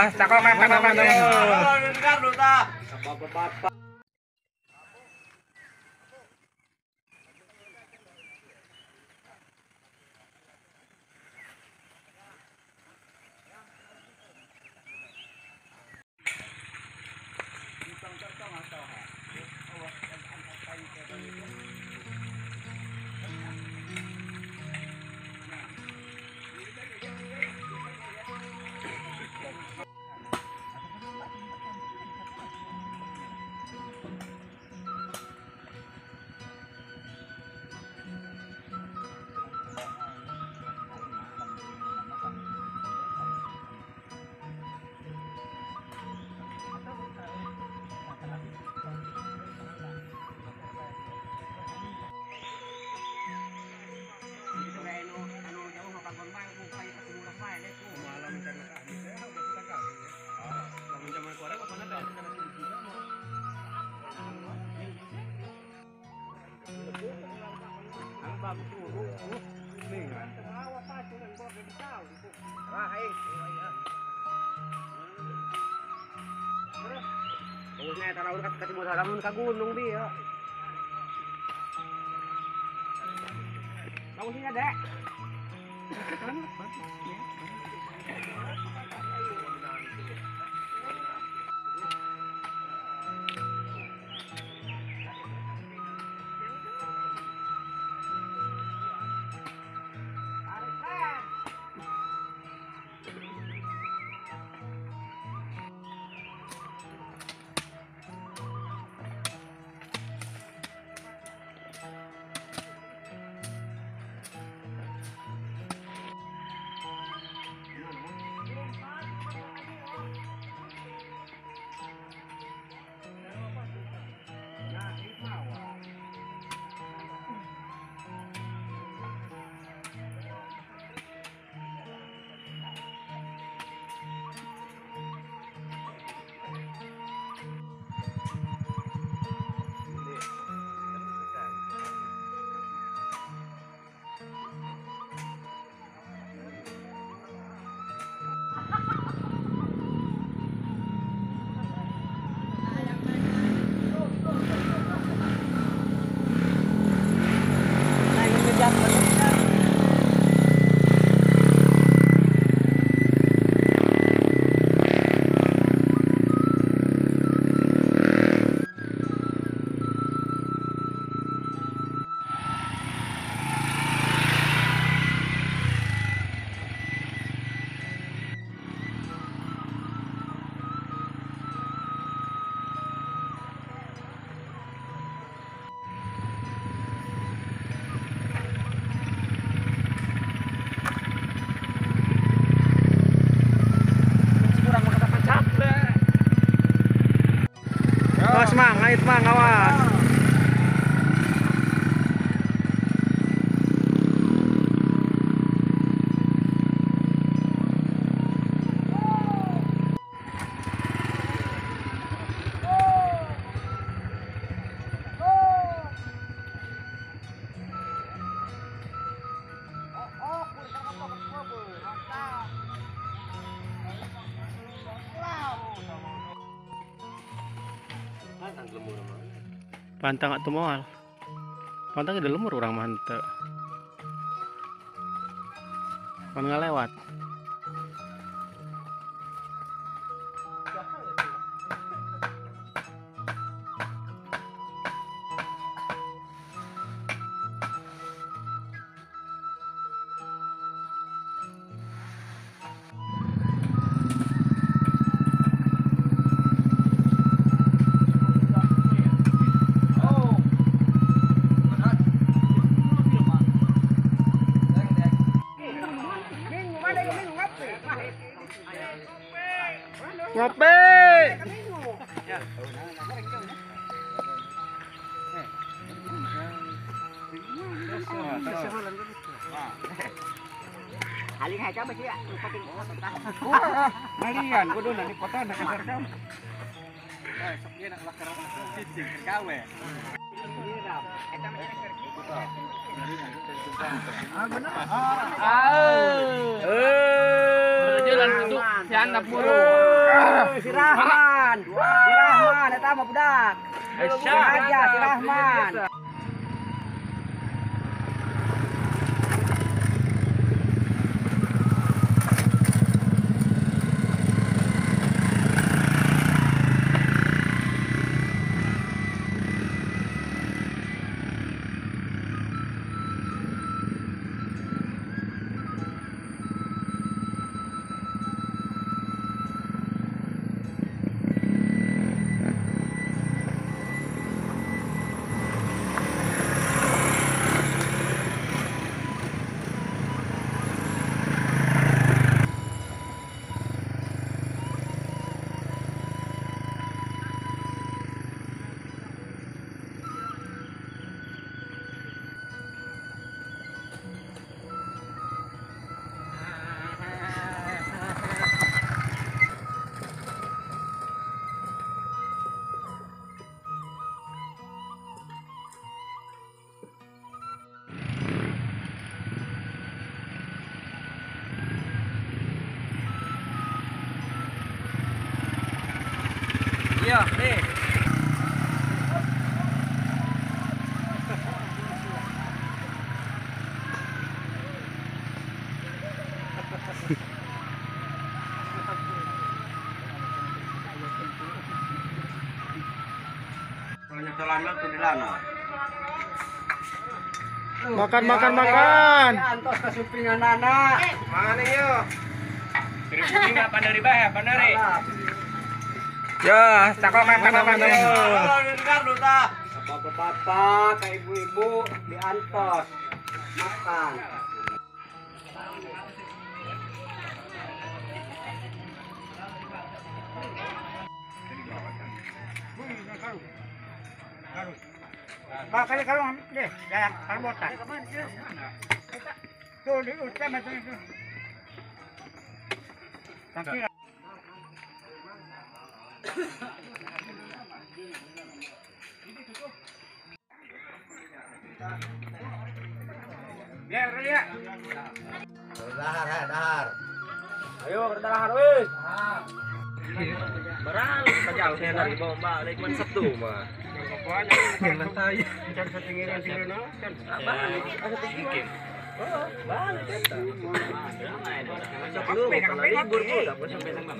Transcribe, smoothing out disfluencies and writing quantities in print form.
Ah, cakep mantap mantap. Ka gunung dia. Bagusnya dek. Awas mang, ngait mang, awas. Pantang atau moal? Pantang di lemur orang mantep. Pan ngalewat. Ngopi. Marian, kudu nanti kota nak kasar kamu. Siandap buru. Si Rahman. Si Rahman eta mah budak. Aja si Rahman. Iya, nih. Makan, makan, makan. Antos kasupingan anak. Mana yuk? 1005 pandari bah, pandari. Ya, cakep makan makan. Bapak-bapak, ke ibu-ibu diantos makan. Bakal kalau deh, jangan karbotan. Tuh di utama itu. Tangki. Ya, ya. Dahar, dahar. Ayo, dahar weh. Barang kajal saya dari bawah balik man Sabtu mah. Lantai. Can satingiran sirena can. Mungkin. Oh, balik eta. Sabtu libur tuh dapat sampai sama.